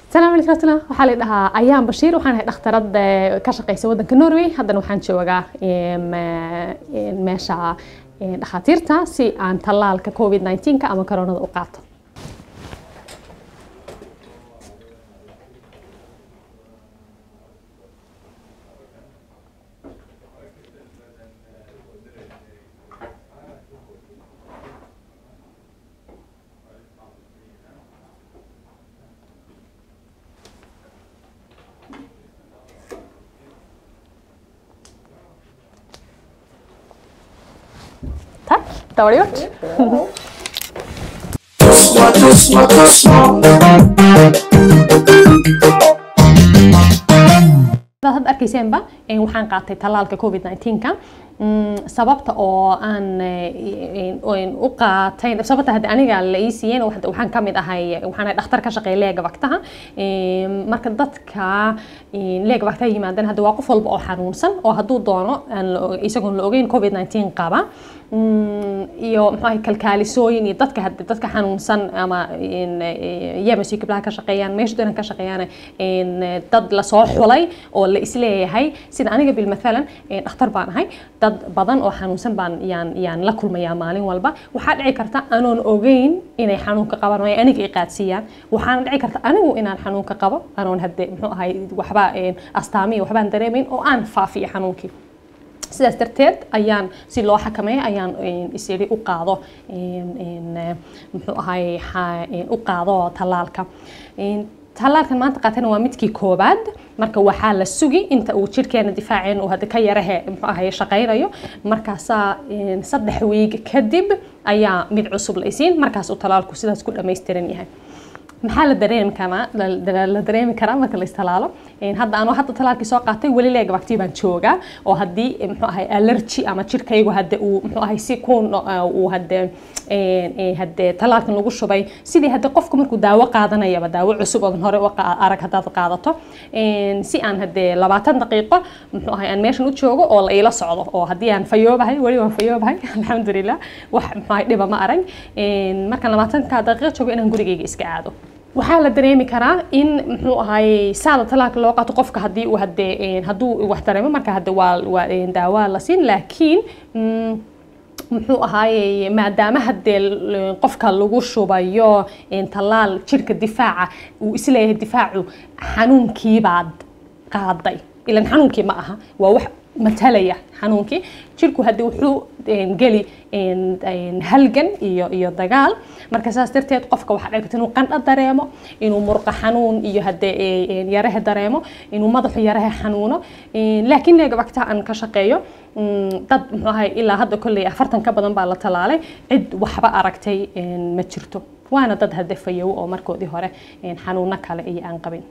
Asalaamu calaykum raxmatullah. Waxaa la dhahaa Ayaan Bashiir, waxaan ahay dhakhtarad ka shaqeysa waddanka Norway. Haddana waxaan joogaa meesha dhakhaatiirta si aan tallaalka COVID-19 ama koronada u qaato. Tack, da var det gjort. Hadda arkayseenba waxaan qaatay tallaalka COVID-19-ka. Sababta oo aan u qaatay, sababta hadda aniga la ii siiyeen, waxaan ka mid ahay, waxaan ahay dhakhtar ka shaqeeya legevaktaha. Marka dadka legevaktaha yimaadaan hadda waa qof walba oo xanuunsan oo hadduu doono isagoon la ogeyn COVID-19 qaba, iyo muxuu ahay kalkaalisooyin iyo dadka hadda dadka xanuunsan ama hjemmesykepleie ka shaqeeyaan, meesha doonan ka shaqeeyaan, dad lasoo xulay oo la isleeyahay sida aniga bil mathalan dhakhtar baan ahay, dad badan oo xanuunsan baan yaan la kulmayaa maalin walba. Waxaa dhici karta anoon ogeyn inay xanuunka qabaan oo ay aniga i qaadsiiyaan. Waxaana dhici karta anigu inaan xanuunka qabo anoon hadde muxuu ahay waxba astaamihi waxbaan dareemayn oo aan faafiyo xanuunkii. Sidaas darteed ayaan si loo xakameeyo ayaan is iri u qaado, muxuu ahay, u qaado tallaalka. Tallaalkan maanta qaatana waa midkii koobaad. Marka waxaa la sugi inta uu jirkeena difaaceena uu hadda ka yarahe muxuu ahay shaqaynayo. Markaasaa 3 wiig kadib ayaa mid cusub la isiin, markaas uu tallaalku sidaas ku dhammaystiran yahay. Maxaa la dareemi karaa, la dareemi karaa marka la istalaalo? Hadda anoo hadda talaalkii soo qaatay weli legevaktii baan joogaa, oo haddii muxuu ahay allergy ama jirkaygu hadde uu muxuu ahay si ku uu hadde talaalkan lagu shubay, sidii hadde qofku markuu daawo qaadanayaba, daawo cusub oodan hore u arag haddaad qaadato, si aan hadde 20 daqiiqo muxuu ahay aan meeshan u joogo oo la iila socdo, oo haddii aan fayoobahay, weli waan fayoobahay alxamdulilah, wax muxuu ahay dhiba ma arag, markaan 20-ka daqiiqo joogo inaan gurigayga iska aado. Waxaa la dareemi karaa in muxuu ahay saada talaalka loo qaato qofka haddii uu hadde hadduu wax dareemo, marka hadde waa daawa la siin. Laakiin muxuu ahaayey maadaama haddee qofka lagu shubayo tallaal jirka difaaca uu isleeyahay difaacu xanuunkiibaad qaaday, ilan xanuunkii ma aha, waa wax matalaya xanuunkii, jirku hadde wuxuu geli halgan iyo dagaal. Marka saas darteed qofka waxaa dhici karta inuu qandho dareemo, inuu murqa xanuun iyo hadde yarahe dareemo, inuu madaxu yarahe xanuuno. Laakiin legevakta aan ka shaqeeyo dad muxuu ahay ilaa hadda kolley 40 ka badan baa la talaalay, cid waxba aragtay ma jirto, waana dad hadde fayow oo markoodii hore xanuuno kale iyo aan qabin.